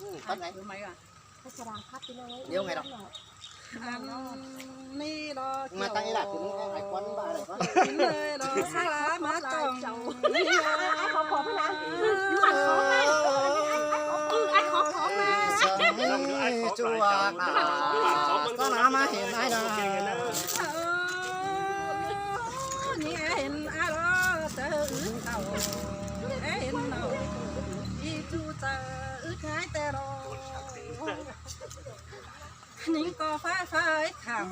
ອືມ ປັດໄຫນ ໄປໄໝວະ ພາສາລາວຄັດ ພີ່ນ້ອງເອີຍ ດຽວໄງດອກ ອັນນີ້ດອກ ມາຕັ້ງອີ່ຫຼ້າ ກິນໄອ້ຄວັນບ້າເລີຍວະ ກິນເລີຍດອກ ສາລາມາຕ້ອງ ອ້າຍຂໍຂອງພະນາ ອ້າຍຂໍຂອງ ເອີ ອ້າຍຂໍຂອງ ອ້າຍຂໍຂອງ ສາລາມາເຫັນອ້າຍນະ ເອີ ນີ້ເຫັນອ້າຍລະເຕີອຶດເອົາ ເຫັນເອົາ ອີ່ຈູເຕີອຶດຫາຍແຕ່ລອ ຍິງກໍຟ້າຟ້າໄອ້ຄຳ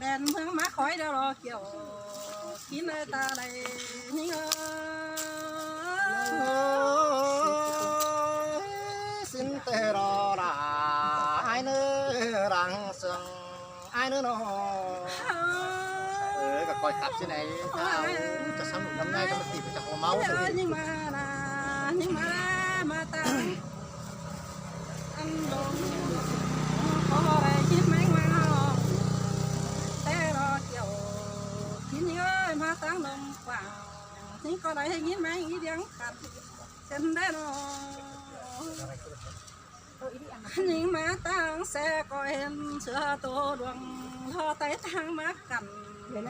ແດນເມືອງມາຄອຍດຽວລໍກ່ຽວ ກິນເອີຕາໄດຍິງເອີ ຊິນເຕລໍລາ ອ້າຍເນີ ຫຼັງເຊິ່ງ ອ້າຍເນີເນາະ ເອີ ກໍຄ່ອຍຂັບຊິໄດ ຈະສະໜຸກນຳໃນກໍມາຕີໄປຈາກຫົວເມົາ ຍິງມານະ ຍິງມາລະ ມາຕາ ອັນດົງ ພໍໄດ້ຍິນແມງວ່າຮ້ອງ ແຕ່ລໍກ່ຽວ ກິນເອີຍມາຕັ້ງດົງກວ້າງ ນີ້ກໍໄດ້ຍິນແມງອີດຽງຂັດ ເຊັ່ນໃດນໍ ຍິງມາຕັ້ງແຊກໍເຫັນເສືອໂຕດວງ ລໍໄຕ່ທາງມາ ກັນ ໂອ້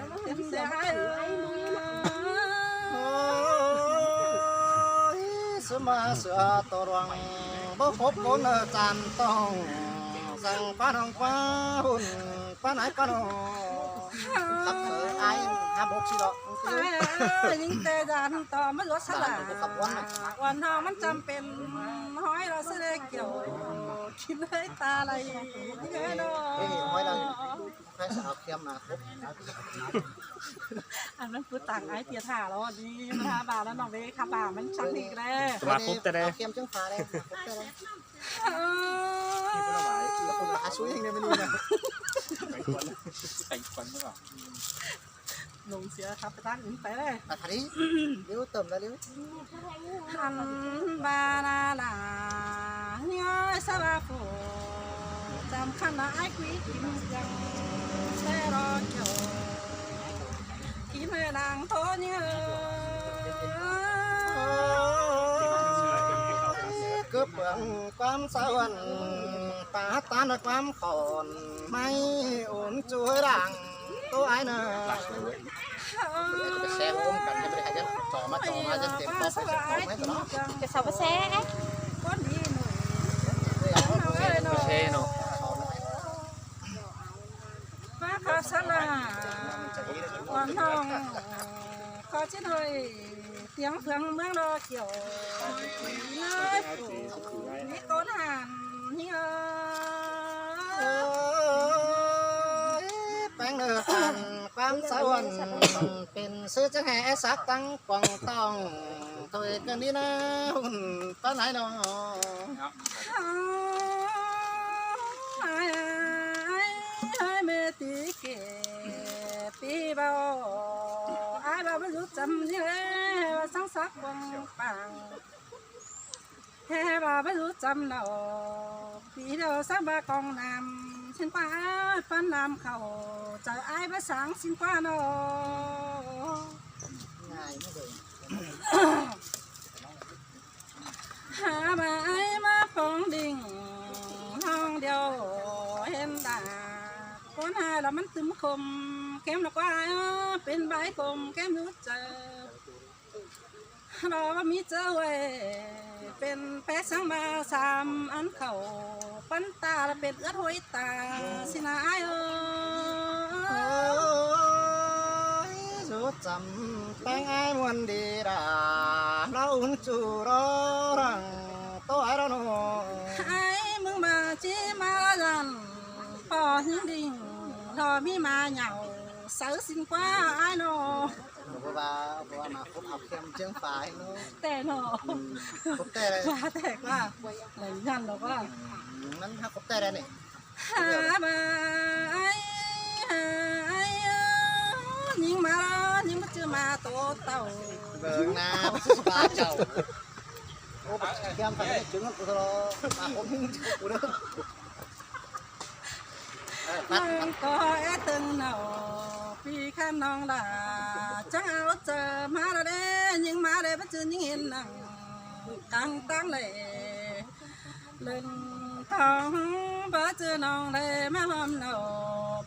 ຍ ສະມາເສືອໂຕດວງ ບໍ່ຄົບຄົນຈານຕ້ອງ ສັ່ງປານ້ອງປາຫຸ່ນ ປານາຍປານ້ອງ ຂັບເອີ ອ້າຍ ຫາບົກຊິເລາະ ຍິງແຕ່ຢ້ານຕໍ່ມາລົດສະຫຼາ ອ່ອນເຮົາມັນຈຳເປັນ ຫ້ອຍລະສະເລກຽວ ກິນເລີຍຕາໄຫຼເດີເນາະ ເອີຍ ຫ້ອຍລະ ໃຜຊິເອົາຄຽມມາຄົບ ອັນນັ້ນຄືຕ່າງອ້າຍເຕຍທ່າແລ້ວ ນີ້ມາທາບາແລ້ວ ນ້ອງເດ້ຄາບາ ມັນຊັກນີ້ແລ້ວ ມາຄົບແຕ່ໃດ ເອົາຄຽມຈັ່ງຟ້າແລ້ວ ມາຄົບແຕ່ໃດ ເອີ ອາຊຸຍແຫ່ງໃນມື້ນີ້ນະ ແຕ່ງຂວັນ ແຕ່ງຂວັນ ລົງເສຍຄັບໄປທາງອື່ນໄປເລີຍ ໄປທາງນີ້ ເລັວ ເຕີມແລ້ວເລັວ ຫັນບານາລາ ເງີຍສະບາໂຟ ຈຳຄັນລະອ້າຍກຸຍກິນຈັງ ແຕ່ລໍເຈົ້າ ກິນໃຫ້ນາງໂທເງີຍ ເກີບເບື້ອງຄວາມສະຫວັນ ປາຕານຄວາມຂອນ ໄມ້ໂອນຈວຍຫຼັງ ໂຕອ້າຍເນີ ໄປແຊະໂຮມກັນ ຈະໄປໃຫ້ຈັ່ງຈໍມາຈໍມາ ຈະເຕັມປອກ ຈະເອົາໄປແຊະ ໄປແຊະເນາະ ປາຄາສະລາ ອ່ອນນ້ອງ ຂໍຊິໜ້ອຍ ຕຽງເຟືອງເມືອງລໍກ່ຽວ ນາຍຜູ້ມີຕົ້ນຫານເອີຍ ແປງເນີການຄວາມສະຫວັນ ເປັນຊື່ຈັ່ງແຫ່ສັກຕັ້ງກວາງຕ້ອງ ໂຕເອກກັນນີ້ນາ ຫຸ່ນປານາຍນ້ອງ ອ້າຍ ອ້າຍ ອ້າຍ ເມຕີເກ ປີເບົາ ອ້າຍວ່າບໍ່ຮູ້ຈຳນີ້ແລະ ວ່າສັງສັກກວາງປາງ ແທ້ວ່າບໍ່ຮູ້ຈຳເນາະ ປີດຽວສັກບາກອງນ້ຳ ຊິນກວ່າອ້າຍປັນນ້ຳເຂົ້າ ເຈົ້າອ້າຍບໍ່ສັງຊິນກວ່າເນາະ ງ່າຍມາເລີຍ ຫາມາອ້າຍມາປອງດິງ ຫ້ອງດຽວເຫັນດາ ຄົນຫາລະມັນຕຶມຄົມ ເຂັ້ມລະກວ່າເປັນໃບກົມ ເຂັ້ມຢູ່ເຈີ ລະວ່າມີເຈີໄວ້ ເປັນແປດສັງມາສາມອັນເຂົ້າ ປັນຕາລະເປັນເລືອດຫ້ອຍຕາ ຊິນາອ້າຍເອີຍ ໂອ້ຍ ສູຈຳແປງອ້າຍມ່ວນດີດາ ລາອຸ່ນຈູລໍລັງ ໂຕອ້າຍລະໂນ ອ້າຍມຶງມາຈີມາຢັນ ພໍຫຶງດິງ ລໍມີມາເຫຍົາ ເຊົາຊິນກວ່າອ້າຍໂນ ເພາະວ່າ ເພາະວ່າມາຄົບເອົາແຄມເຈີງຝາຍໂນ ແຕ່ເນາະ ອືມ ຄົບແຕ່ເລີຍ ວ່າແຕ່ກວ່າ ໄດ້ຍັນດອກວ່າ ອືມ ມັນຫາຄົບແຕ່ໄດ້ນີ້ ຫາບາຍ ຫາອາຍ ຍິງມາ ຍິງມາຈື່ມາໂຕເຕົ້າ ເບິ່ງໜ້າ ປາເຈົ້າ ໂອ້ ບັກເຂົ້ມໄປເຈີກັນກູໂຕ ມາຄົບຍິງກູເດີ ເອີ ປັດ ປັດ ກໍແອດເຖິງເນົາ ປີຄັນນ້ອງຫຼ້າ ຈັ່ງເອົາໃຈມາລະເດ້ ຍິງມາເດ້ ບໍ່ຈື່ຍິງເຫັນໜັງກາງຕາງເລ ເລີນທອງ ບໍ່ຈື່ນ້ອງເດ້ ມາຮ່ວມເນົາ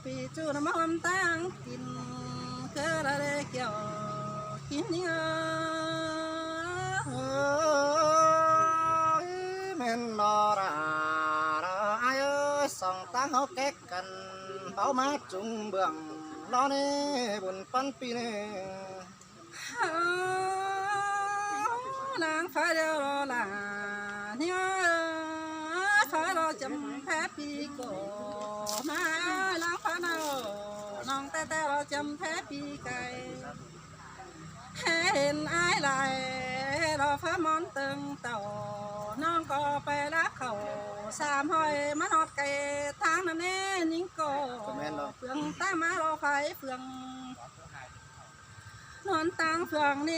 ປີຈູນະມາຮ່ວມຕາງກິນ ຄືລະເດ້ກ່ຽວກິນເອີຍ ໂອ້ຍ ແມ່ນບໍ່ລະ ອ້າຍເອີຍ ສອງຕາເຮົາແກກ ກັນເບົາມາຈຸງເບື້ອງ ລໍເນບຸນປັນປີເນ ນາງຟ້າດຽວລໍຫຼ້າ ເນຍ ຟ້າລໍຈຳແພປີໂກ ນາງຟ້າເນົາ ນ້ອງແຕ້ແຕ້ລໍຈຳແພປີໄກ່ ເຫັນອ້າຍຫຼາຍ ລໍຟ້າມອນເຕີງເຕົາ ນ້ອງກໍໄປລາກເຂົ້າ ສາມຮ້ອຍ ມາຮອດໄກທາງນັ້ນເນ ຍິງກໍ ກໍແມ່ນແລ້ວ ເຟືອງຕາມມາລໍໄຟເຟືອງ ນອນຕາງເຟືອງເນ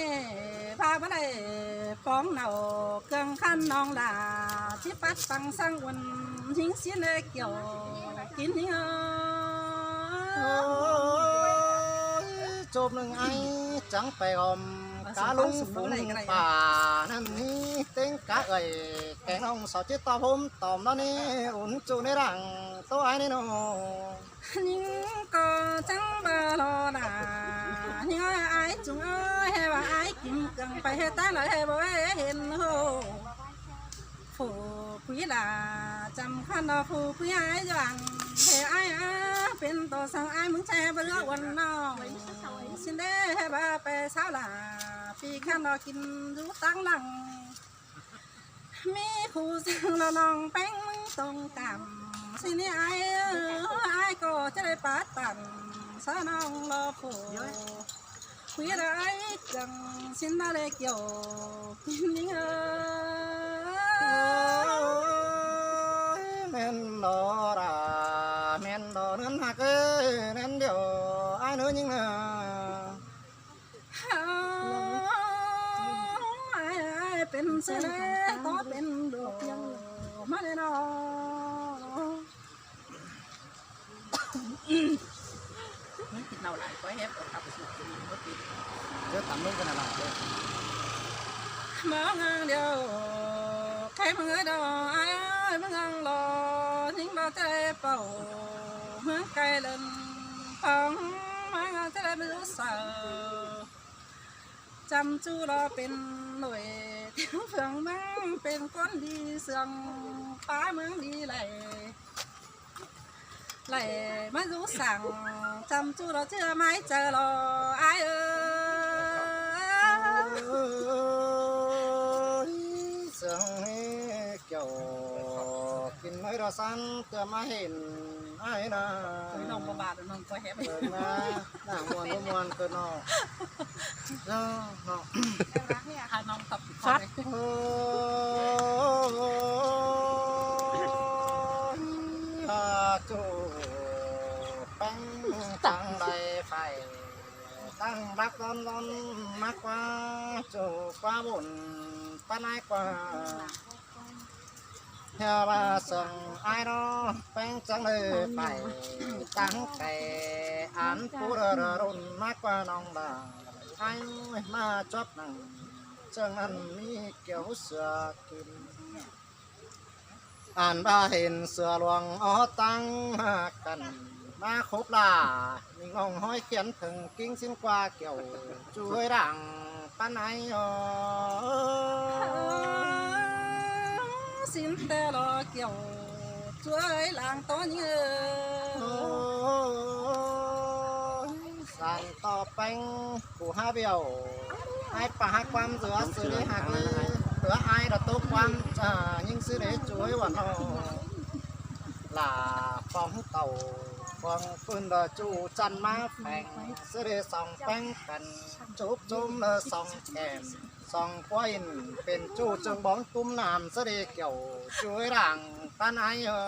ວ່າບໍ່ໄດ້ຂອງເນົາ ເຄື່ອງຄັນນ້ອງຫຼ້າ ທີ່ປັດປັງສັງອຸ່ນ ຍິງຊິເລກ່ຽວ ກິນເອີຍ ໂອ້ຍ ຈົບໜຶ່ງໄອ ຈັງໄປອອມ ກາລຸງຝຸ່ນປ່ານັ້ນນີ້ ເຕັງກະເອີຍ ແກງນ້ອງສາວຈິດຕອບໂຮມຕອມລະນີ້ ອຸ່ນຈຸໃນຮ່າງໂຕໄອໃນນ້ອງ ຍິງກໍຈັ່ງບໍ່ລໍລາ ຍິງເອີຍ ອ້າຍຈຸງເອີຍ ໃຫ້ວ່າອ້າຍກິນເກືອງ ໄປເຮັດຕາລະໃຫ້ບໍ່ເຫັນໂຫ ຜູ້ຜູ້ຫຼ້າ ຈຳຄັນເນາະ ຜູ້ຜູ້ໃຫຍ່ຢ່າງ ເທອ້າຍອາ ເປັນໂຕສັງອ້າຍ ມຶງໃຈບໍ່ເຫຼືອອວນນ້ອງ ຊິນເດ ໃຫ້ວ່າໄປສາວຫຼ້າ ປີຄັນເນາະ ກິນຢູ່ຕັງຫຼັງ ມີຄູ່ສັງລະນ້ອງແປ້ງ ມຶງຕົງກຳ ຊິນີ້ອ້າຍເອີຍ ອ້າຍກໍຈະໄດ້ປາດປັນ ສາວນ້ອງລໍຜູ້ ຄຸຍລະໄອເຄື່ອງ ຊິນດາເລກ່ຽວ ກິນນີ້ເອີຍ ໂອ້ຍ ແມ່ນບໍ່ລະ ແມ່ນບໍ່ເນີນຮັກເອີຍ ແມ່ນດຽວ ອ້າຍເນີນຍິງເນີ ອ້າຍ ອ້າຍເປັນເສືອແລ ຕໍ່ເປັນດອກ ມາແລ້ວເນາະ. ເຮົາກິນເຫຼົ້າຫຼາຍ ກໍແຮບເອົາກັບສູ່ກິນບໍ່ຕິດ ເດີ ຕຳລົງກັນນະຫຼາຍເດີ ມາງາງດຽວ ໃຄມາເອີດອກ ອ້າຍເອີຍ ມາງາງລໍ ຍິງບໍ່ເຈເປົ່າ ເມືອງໄກເລີນ ຂອງມາງາງຈະໄດ້ບໍ່ຢູ່ເຊົາ ຈຳຈູລໍເປັນໜ່ວຍ ເມືອງເມືອງເປັນຄົນດີ ເຊື່ອງຟ້າເມືອງດີໄຫຼ ໄຫຼມາຢູ່ສັງ ຈຳຈູລໍເຊື່ອໄມ້ໃຈລໍ ອ້າຍເອີຍ ເຊື່ອງໃຫ້ແກ້ວກິນໃຫ້ລະສັນ ເທື່ອມາເຫັນອ້າຍນາ ນ້ອງບໍ່ບາດ ນ້ອງບໍ່ແຮບ ເອີ ນາ ນາ ມ່ວນບໍ່ມ່ວນເກີນເນາະ ເນາະ ເນາະ ພານ້ອງຕອບ ໂອ້ຍ ອາ ໂຈ ແປ້ງ ຈັ່ງໃດໄຟ ຕັ້ງບັກລອນໆ ມາກວ່າ ໂຈ ກວ່າບົນ ປານາຍກວ່າ ເພື່ອວ່າເຊິ່ງອ້າຍເນາະ ແປ້ງຈັ່ງເລີຍໄປ ຕັ້ງແຕ່ອັນປູເດີລຸນມາກວ່ານ້ອງລາ ອ້າຍມາຈອບໜັງ ຈັ່ງນັ້ນມີແກ້ວເສືອກິນ ອັນວ່າເຫັນເສືອຫຼວງອອກຕັ້ງມາກັນ ມາຄົບລາ ມີງອງຫ້ອຍຂຽນເຖິງກິ່ງສິ້ນກວ່າແກ້ວ ຈວຍດັງປານໃດເອີ ສິ້ນແຕ່ລໍແກ້ວ ຈວຍຫຼັງໂຕເຍີ ໂອ້ຍ ສັນຕໍ່ແປ້ງ ຜູ້ຫາວຽວ ອ້າຍປາກຄວາມເຫຼືອ ຊື່ໄດ້ຮັກເຫຼືອ ເຫຼືອອ້າຍລະຕົກຄວາມ ຈາຍິງຊື່ໄດ້ຈວຍວ່ານ້ອງ ຫຼ້າຟອງເຕົາ ຟອງປືນລະຈູ່ຈັນມາແຝງ ຊື່ໄດ້ສອງແປ້ງກັນ ຈູບຈຸ້ມລະສອງແກ້ມ ສອງປ້ອຍເປັນຈູ່ຈຶ່ງບອງຕຸ້ມນ້ຳ ສະເດກ່ຽວ ຈວຍຫຼັງຕານອາຍເອີ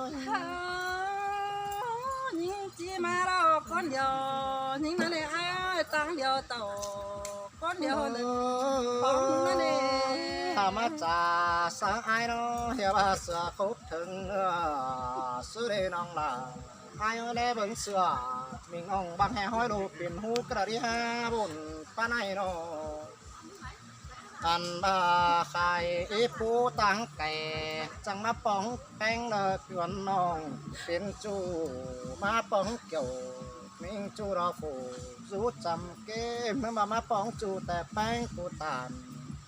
ຍ ຍິງຈີມາລອກຄົນດຽວ ຍິງນັ້ນເອງອ້າຍ ຕາງດຽວເຕົາ ຄົນດຽວເລີຍ ຂອງມຶງນັ້ນເອງ ຖ້າມາຈາສາອາຍເນາະ ເຮວ່າເສືອຄົບເຖິງ ສະເດນ້ອງຫຼ້າ ອ້າຍເອີຍ ແລເບິ່ງເສື້ອ ມິງອອງບັກແຮ່ຮ້ອຍໂລ ເປັນຮູກະດາດທີ່ຫ້າບົນປານໃດນໍ. ອັນວ່າຂາຍເອປູຕ່າງແກ່ ຈັ່ງມາປ່ອງແປ້ງເດີເພື່ອນນ້ອງ ເປັນຈູ່ມາປ່ອງກ່ຽວ ມິງຈູ່ລໍຟູ ຊູຈຳເກມ ເມື່ອມາ ມາປ່ອງຈູ່ແຕ່ແປ້ງກູຕານ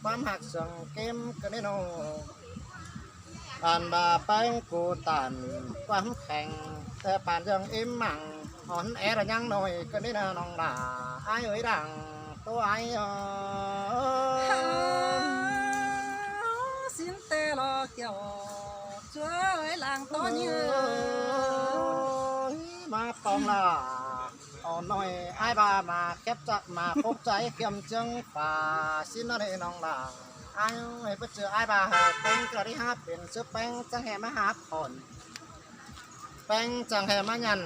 ຄວາມຮັກເຊື່ອງເກມກັນເນາະ. ອັນວ່າແປ້ງກູຕານ ຄວາມແຂງ ແຕ່ປານຍັງເອັມມັງ ອ່ອນແອລະຍັງໜ້ອຍ ກະນີ້ນະນ້ອງຫຼ້າ ອ້າຍເອີຍ ດັງໂຕອ້າຍເອີຍ ສິນແຕ່ລໍກ່ຽວ ຊ່ວຍລ້າງໂຕເຍີ ມາປອງຫຼ້າ ອ່ອນໜ້ອຍ ອ້າຍວ່າມາແຄບຈະ ມາພົບໃຈ ເຂົ້ມເຈີງຝາ ສິນນະເນນ້ອງຫຼ້າ ອ້າຍເອີຍ ປະເຈີອ້າຍວ່າ ແປ້ງກະລິຫາເປັນ ຊື່ແປ້ງຈັ່ງແຫ່ມາຫາຜ່ອນ ແປ້ງຈັ່ງແຫ່ມາຍັນ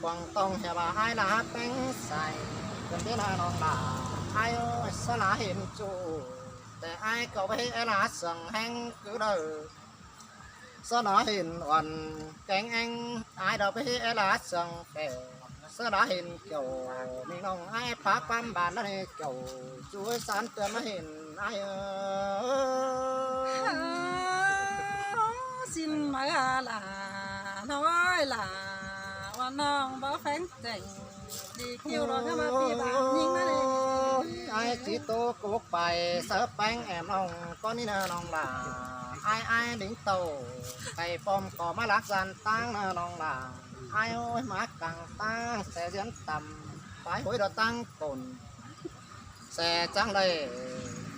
ກວາງຕ້ອງແຫ່ວ່າອ້າຍລາແປ້ງໃສ ເປັນເດລານ້ອງລາ ອ້າຍສະຫຼາເຫັນຈູ ແຕ່ອ້າຍກໍໄວ້ແອລາເຊື່ອງແຮງຄືເດີ ສະຫຼາເຫັນອ່ອນແກງແອງ ອ້າຍດອກໄວ້ແອລາເຊື່ອງແປ ສະຫຼາເຫັນກ່ຽວ ມີນ້ອງອ້າຍພາຄວາມບານນັ້ນໃຫ້ກ່ຽວ ຊ່ວຍສານເຕືອນມາເຫັນອ້າຍເອີຍ ສິນມາລານ້ອຍລາ ວ່ານ້ອງບໍ່ແພງແຈງ ດີຄິວລອກມາປີບາງຍິງນະເດ ອ້າຍຈີໂຕໂກກໄປ ເສີບແປ້ງແອມນ້ອງ ກໍນີ້ນະນ້ອງລາ ອ້າຍອ້າຍລິງເຕົ້າ ໄກ່ປ້ອມກໍມາລັກສັນຕັ້ງນະນ້ອງລາ ອ້າຍໂອ້ຍ ມາກາງຕັ້ງແສເດືອນຕ່ຳ ປາຍໂຫຍດອກຕັ້ງກົນ ແສຈັ່ງໄດ້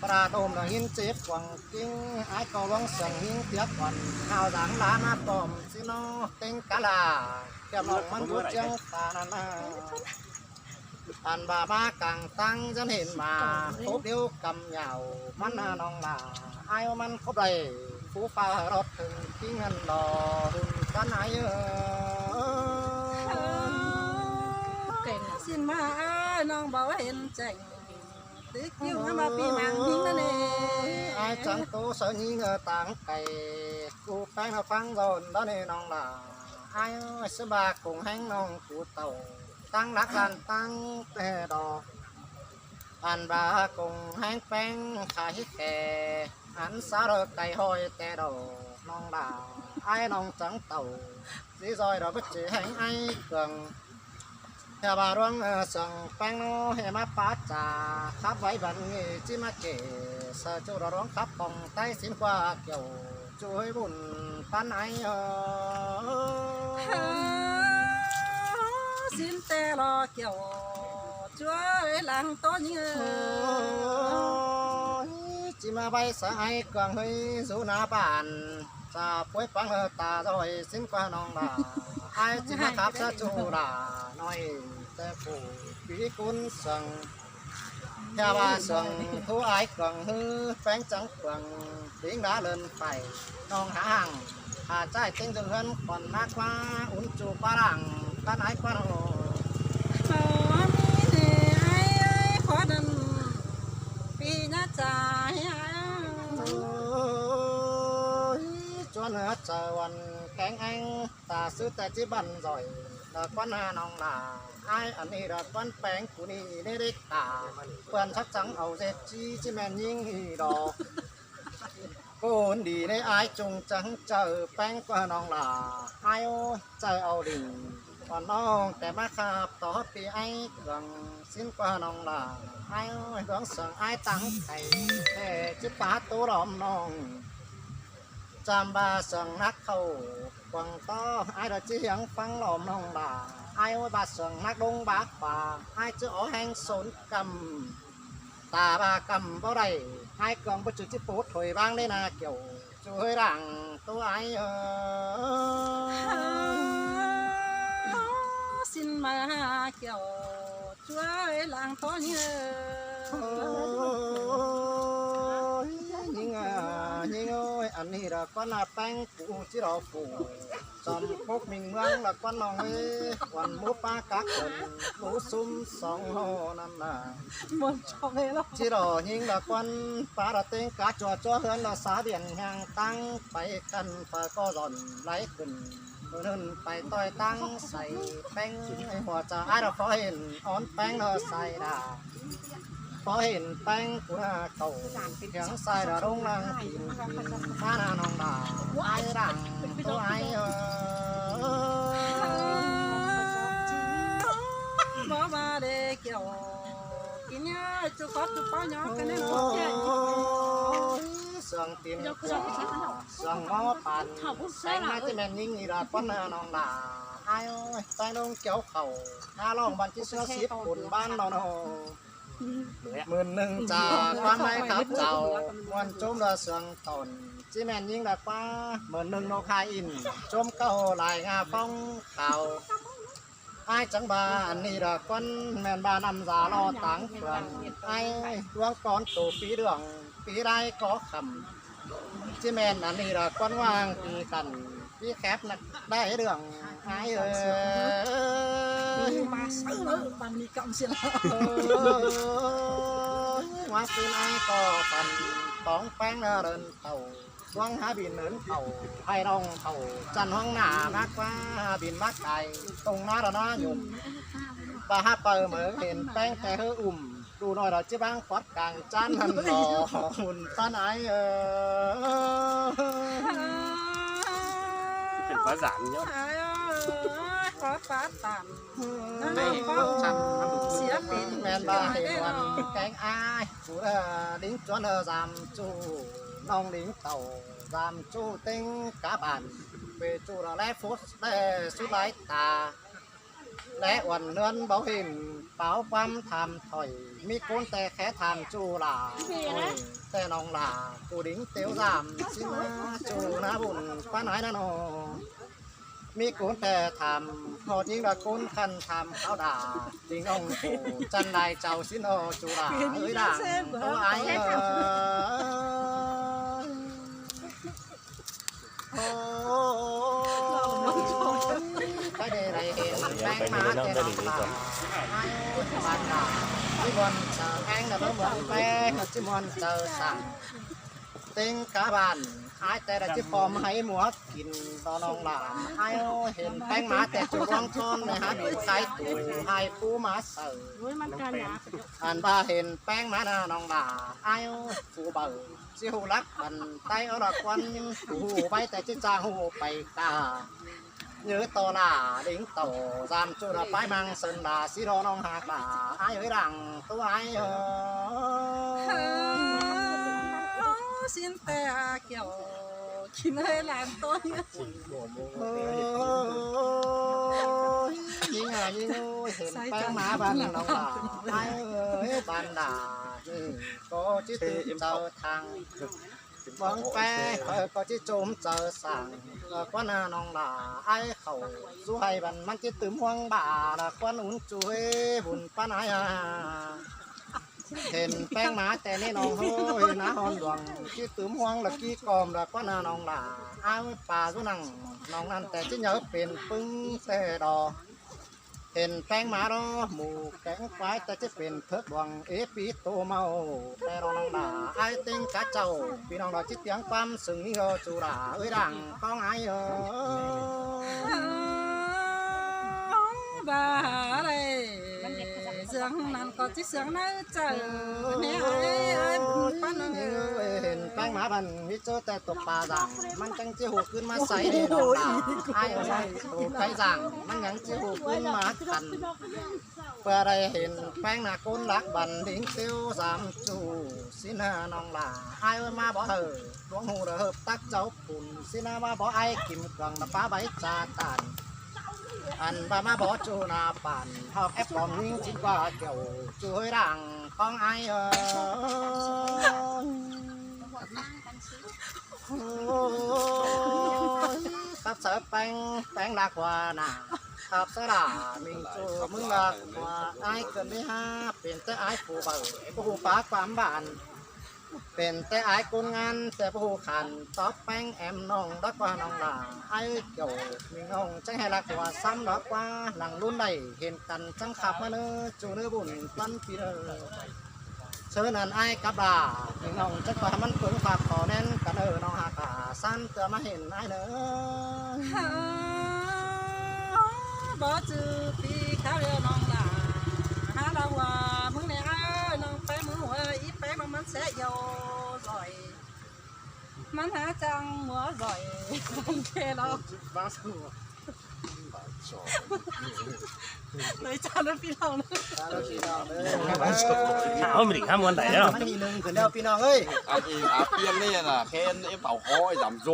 ປາໂດມລະຍິນເຈັບຫວັງກິງ ອ້າຍກໍຫວັງສຽງຍິງຕຽກອ່ອນ ຫາວດັງລານາປ້ອມຊິໂນເຕັງກະລາ ແກ້ມອງມັນຢູ່ຈຽງຕານັ້ນນາ ອັນວ່າມາກາງຕັ້ງ ຈັ່ງເຫັນມາຄົບດຽວກຳຍາວ ມັນນານ້ອງລາ ອ້າຍມັນຄົບໄດ້ ຜູ້ຟ້າຮອດເຖິງກິງຫັ້ນລໍ ຫຶງກັນອ້າຍເອີຍ ເກັ່ງສິນມາອ້າຍ ນ້ອງບໍ່ເຫັນແຈ້ງ ຕິດຄິວມາປີມັງຍິງນະເນ ອ້າຍຈັງໂຕສະຍິງຕາງໄກ ກູແປ້ງນະຟັງດອນດາເນນ້ອງລາ ອ້າຍເອີຍ ສະບາກົງແຮງນ້ອງກູເຕົ້າ ຕັ້ງຫຼັກການຕັ້ງແຕ່ດອກ ອັນວ່າກົງແຮງແປ້ງຂາຍແກ່ ອັນສາເລີໄກ່ຫ້ອຍແຕ່ດອກ ນ້ອງລາ ອ້າຍນ້ອງຈັງເຕົ້າ ຊິຊອຍດອກເປັດຈີແຮງອ້າຍເຄື່ອງ ແຕ່ວ່າລວງເອີ ເຊິ່ງແປ້ງໂນເຮມາປາຈາ ຂັບໄວ້ບັນນີ້ຈິມາເກ ເສີຈູລະລວງຂັບປ່ອງໃຕ້ສິນກວ່າກ່ຽວ ຊ່ວຍບຸນປັນໄອເອີ ສິນແຕ່ລໍກ່ຽວ ຊ່ວຍຫຼັງໂຕຍິງເອີ ໂອ້ຍ ຈິມາໄວ້ສາໄອກວາງເຮີຍ ສູ່ໜ້າບ້ານ ຈາປ່ວຍປັງເອີຕາດອຍ ສິນກວ່ານ້ອງລາ ອ້າຍຈິມາຂັບສະຈູລາ ນ້ອຍແຕ່ຜູ້ປີກຸນເຊິ່ງ ແຕ່ວ່າເຊິ່ງຜູ້ອາຍກວາງເຮີ ແປ້ງຈັງກວາງ ປິງດາເລີນໄປ ນ້ອງຫາງ ຫາຈ່າຍເຕັງເຮືອນ ກ່ອນມາກວ່າ ອຸ່ນຈູປາລັງ ກະນາຍກວ່າໂນ ໂອ້ ມີເດອ້າຍເອີຍ ຂໍດັນ ປີນາຈາຍ ໂອ້ຍ ຈວນເຮືອຈາວັນ ແກງແອງ ຕາຊື້ແຕ່ຈິບັນຈອຍ ລະກວນຫານ້ອງລາ ອ້າຍອັນນີ້ລະກວນແປງ ກູນີ້ເນເດັກຕາ ເພື່ອນຊັກຈັງເອົາເຈັດຈີ ຈິແມ່ນຍິງອີດອກ ໂກນດີເນ ອ້າຍຈົ່ງຈັງເຈີແປງກວ່ານ້ອງລາ ອ້າຍໂອ້ຍ ເຈີເອົາດິນ ວ່ານ້ອງແຕ່ມາຄາບ ຕໍ່ຮອດປີໄອເຄື່ອງ ສິນກວ່ານ້ອງລາ ອ້າຍໂອ້ຍ ດວງສອງອ້າຍຕັ້ງໃຈ ແຕ່ຈິປາໂຕຫຼອມນ້ອງ ຈຳບາເຊິ່ງນັກເຂົ້າ ກວາງຕໍ່ ອ້າຍດອກຈິຫຽງຟັງຫຼອມນ້ອງລາ ອ້າຍໂອ້ຍ ບາເຊິ່ງນັກລົງບາກປາ ອ້າຍຈະເອົາແຮງສົນກຳ ຕາບາກຳບໍ່ໄດ້ ອ້າຍເກືອງບໍ່ຈຸຈິປູດຖອຍວາງໄດ້ນາກ່ຽວ ຊ່ວຍຫຼັງໂຕອ້າຍເອີ ສິນມາກ່ຽວ ຊ່ວຍຫຼັງໂຕຍິງເອີ ໂອ້ຍ ຍິງເອີ ຍິງເອີຍ ອັນນີ້ລະກວນລະແປງ ກູຈິລໍປູ ຈອມປົກມິງເມືອງລະກວນນ້ອງເອີຍ ກວນໝູປ່າກາຄົນ ໝູຊຸມສອງຫໍ່ນັ້ນນະ ມວນຈອງເອີຍລະ ຈິລໍຍິງລະກວນ ປາລະເຕັງກາຈົວຈົວເຮືອນລະສາບຽນ ຍ່າງຕັ້ງໄປກັນ ຝາກໍລອນໄຫຼຂຶ້ນ ເດີນໄປຕ່ອຍຕັ້ງໃສ່ແປ້ງໃນຫົວໃຈ ອ້າຍດອກ ພໍເຫັນອ່ອນແປ້ງເດີໃສ່ດາ ພໍເຫັນແປ້ງກູໜ້າເຂົາ ທຽງໃສ່ດາລົງນາງກິນ ມາໜ້ານ້ອງດາ ອ້າຍດັງໂຕອ້າຍເອີຍ ບໍ່ວ່າໄດ້ກ່ຽວ ກິນຍາຈຸຄອດຈຸປ້າຍອກກັນແນ່ນອນ ໂອ້ຍ ສຽງຕີນ ສຽງໝໍປານ ແຕ່ງມາຈະແມ່ນຍິງອີດາກວ່າໜ້ານ້ອງດາ ອ້າຍເອີຍ ແຕ່ງລົງກ່ຽວເຂົ້າ ຫາລອງບັນທີ່ເສືອສິບບຸນບ້ານເຮົາເນາະ ໝື່ນໜຶ່ງຈາກບ້ານໄມ້ຄັບເຈົ້າ ມ່ວນໂຈມລະສຽງຕອນ ຈະແມ່ນຍິງດາກວ່າ ໝື່ນໜຶ່ງນົກຄາອິນ ໂຈມເກົ້າລາຍງາຟອງຂາວ ອ້າຍຈັ່ງວ່າອັນນີ້ດອກ ຄວນແມ່ນວ່ານ້ຳຢາລໍຕາງເຟືອງ ອ້າຍດວງກ່ອນໂຕປີເດືອງ ປີໄດ້ກໍຄຳ ຊິແມ່ນອັນນີ້ດອກ ຄວນວ່າງປີກັນ ປີແຄບນັກໄດ້ເລື່ອງ ອ້າຍເອີຍ ມາເຊີບານມີກຳສິລະ ໂອ້ຍ ວ່າຄືນອ້າຍກໍຝັນ ປອງແປ້ງເດີນເຂົ້າ ຫວັງຫາບິນເດີນເຂົ້າ ໃຫ້ນ້ອງເຂົ້າ ຈັນຫ້ອງໜ້າມາກວ່າ ຫາບິນມາກາຍ ຕົງໜ້າລະນາຍົມ ປາຫາເປີເໝີເຫັນແປ້ງແຕ່ເຮີອຸ້ມ ດູໜ້ອຍລະຈິບາງຄອດກາງຈານຫັ້ນໜໍ ຫຸ່ນປານອ້າຍເອີຍ ເປັນພາສາເນາະ ອ້າຍເອີຍ ຂໍປາດຕາມ ໃນຄວາມຈຳເສຍເປັນ ແມ່ນວ່າເຫັນວັນແກງອ້າຍ ຜູ້ເອີ ລິງຈວນເອີ ສາມຈູ້ ນ້ອງລິງເຕົ້າ ສາມຈູ້ເຕັງກາບານ ເປຈູ້ລະແລຟຸດແລສຸດລາຍຕາ ແລອວນເໜືອນເບົາເຫັນ ປາວຄວາມຖາມຖອຍ ມີກູນແຕ່ແຄ່ຖາມຈູ້ຫຼ້າ ໂອ້ຍ ແຕ່ນ້ອງຫຼ້າ ຜູ້ດິງເຕີວສາມ ຊິມາຈູ້ນາບຸນປານອ້າຍນະນໍ ມີກູນແຕ່ຖາມ ຮອດຍິງລະກູນຄັນຖາມເຂົາດາ ດິງອອງໂກ ຈັນລາຍເຈົ້າຊິນອອຈູ້ຫຼ້າ ເອີຍ ດັງໂຕອ້າຍເອີຍ ໂອ້ຍ ໄດ້ໄດ້ເຫັນແປ້ງມາແຕ່ນຳຕາ ບ້ານນາ ທີ່ບ່ອນເຈົ້າແປ້ງນະ ເມືອງແປ້ງທີ່ບ່ອນເຈົ້າສ້າງ ເຕັງກາບ້ານ ອ້າຍແຕ່ລະຈິບອມໃຫ້ໝວກກິນຕໍ່ນ້ອງຫຼ້າ ອ້າຍເອີຍ ເຫັນແປ້ງມາແຕ່ຈຸດວອງຊອນ ໃນຫາດີຂາຍຕູໃຫ້ປູມາເສີ ໂອ້ຍ ມັນກະໜາ ອັນວ່າເຫັນແປ້ງມານະນ້ອງຫຼ້າ ອ້າຍເອີຍ ຜູ້ເບົາ ຊິຮູ້ລັກບັນໄດເອົາລະຄວັນ ຮູ້ໄວ້ແຕ່ຈິຈາຮູ້ໄປກາ ເຢີຕໍ່ຫຼ້າ ດິງຕໍ່ ສາມຈຸດລະປາຍມັງເຊິ່ນລາ ຊິລໍນ້ອງຫາກຫຼ້າ ອ້າຍເອີຍ ດັງໂຕອ້າຍເອີຍ ຊິນແຕ່ອາກ່ຽວ ກິນເອີຍຫຼານໂຕ ໂອ້ຍ ຍິງຫາຍິງໂອ້ຍ ເຫັນແປ້ງມາບ້ານນ້ອງຫຼ້າ ອ້າຍເອີຍ ບ້ານຫຼ້າ ກໍຈິຕື່ມເຈົ້າທາງ ຫວັງແປຂ້ອຍກໍຊິໂຈມເຈົ້າສ້າງ ກວ່າໜ້ານ້ອງຫຼ້າ ອ້າຍເຂົ້າສູ່ໃຫ້ບັນ ມັນຊິຕື່ມຫວງບາລະຄວັນອຸ່ນຈຸ້ຍບຸນປານອ້າຍ ເຫັນແປ້ງມາແຕ່ນີ້ນ້ອງໂອ້ຍ ໜ້າຮ້ອນດວງ ຊິຕື່ມຫວງລະກີ້ກອມລະກວ່າໜ້ານ້ອງຫຼ້າ ອ້າຍປາຢູ່ນັ່ງ ນ້ອງນັ້ນແຕ່ຊິເຫຍີເປັນປຶ້ງແຕ່ດອ ເຫັນແປ້ງມາລໍ ໝູແກງຄວາຍ ແຕ່ຈະເປັນເພິກບວງ ເອປີໂຕເມົາ ແຕ່ລອງນາ ອ້າຍເຕັງກະເຈົ້າ ພີ່ນ້ອງລາວຈິດຕຽງຄວາມເຊິ່ງມີເອີ ຈຸລາເອີຍ ດັງຂອງອ້າຍເອີຍ ບາໄດ້ເຊື່ອງນັ້ນກໍຊິເຊື່ອງໃນ ເຈົ້າແມ່ເອີຍ ອ້າຍບຸນປັນເອີຍ ເຫັນແປ້ງມາພັນມີເຈີແຕ່ຕົກປາດາງ ມັນຈັ່ງຊິຮູ້ຄືນມາໃສ່ເດ້ນ້ອງຫຼ້າ ອ້າຍເອີຍ ໂຕໄກ່ສ້າງ ມັນຍັງຊິຮູ້ຄືນມາຄັນ ເພື່ອໄດ້ເຫັນແປ້ງໜ້າກົ້ນລັກບັນດິງເຊວສາມຈູ້ ຊິນຫານ້ອງຫຼ້າ ອ້າຍເອີຍ ມາບໍ່ເຮີ ຫຼວງຫູເດີເຮີບຕັກເຈົ້າ ປຸນຊິນາວ່າບໍ່ ອ້າຍກິມເຄື່ອງນຳປາໃບຈາຕານ ອັນວ່າມາບໍ່ຈູນາປານ ຮອກແອບປອມຍິງຈິກວ່າແກ້ວ ຈູເຮີຍ ດາງຂອງອ້າຍເອີຍ ໂອ້ຍ ຄັບສາແປ້ງ ແປ້ງລາກວ່ານາ ຄັບສາລາມິງຈູ ມຶງລາກວ່າ ອ້າຍເກີນໄດ້ຫາ ເປັນແຕ່ອ້າຍຜູ້ເບົາ ບໍ່ຮູ້ປາກຄວາມບານ ເປັນແຕ່ອ້າຍຄົນງານ ແຕ່ບໍ່ຮູ້ຂັນຕອບແປ້ງແອມນ້ອງ ດອກວ່ານ້ອງຫຼ້າ ອ້າຍເຈົ້າມີນ້ອງ ຈັ່ງໃຫ້ລາກວ່າຊ້ຳດອກວ່າ ຫຼັງລຸ້ນໄດ້ເຫັນກັນ ຈັ່ງຂັບມາເນີ ຈູເນີບຸນປັນປີເດີ ເຊີນອັນອ້າຍກັບຫຼ້າ ມີນ້ອງຈັກວ່າມັນເພິງຝາກຂໍແໜ້ນກັນເອີ ນ້ອງຫາກາ ຊັ້ນເທື່ອມາເຫັນອ້າຍເນີ. ບໍ່ຈື່ປີກາວແລ້ວນ້ອງຫຼ້າ ຫາລາວວ່າມຶງແດ່ອ້າຍ ນ້ອງໄປເມືອງຫົວ ອີແປງວ່າມັນແຊະຢໍ່ຢອຍ ມັນຫາຈັ່ງຫົວຢອຍ ມັນເທລອກ ໂດຍຈານເດີພີ່ນ້ອງເດີ ເອົາມາດິຫາມ່ວນໄດ້ແລ້ວ ມັນທີໜຶ່ງຂຶ້ນແລ້ວພີ່ນ້ອງເອີຍ ອັນອີອາປຽນນີ້ນະ ແຄນເອັຟເອົາຄໍ້ດຳໂຊ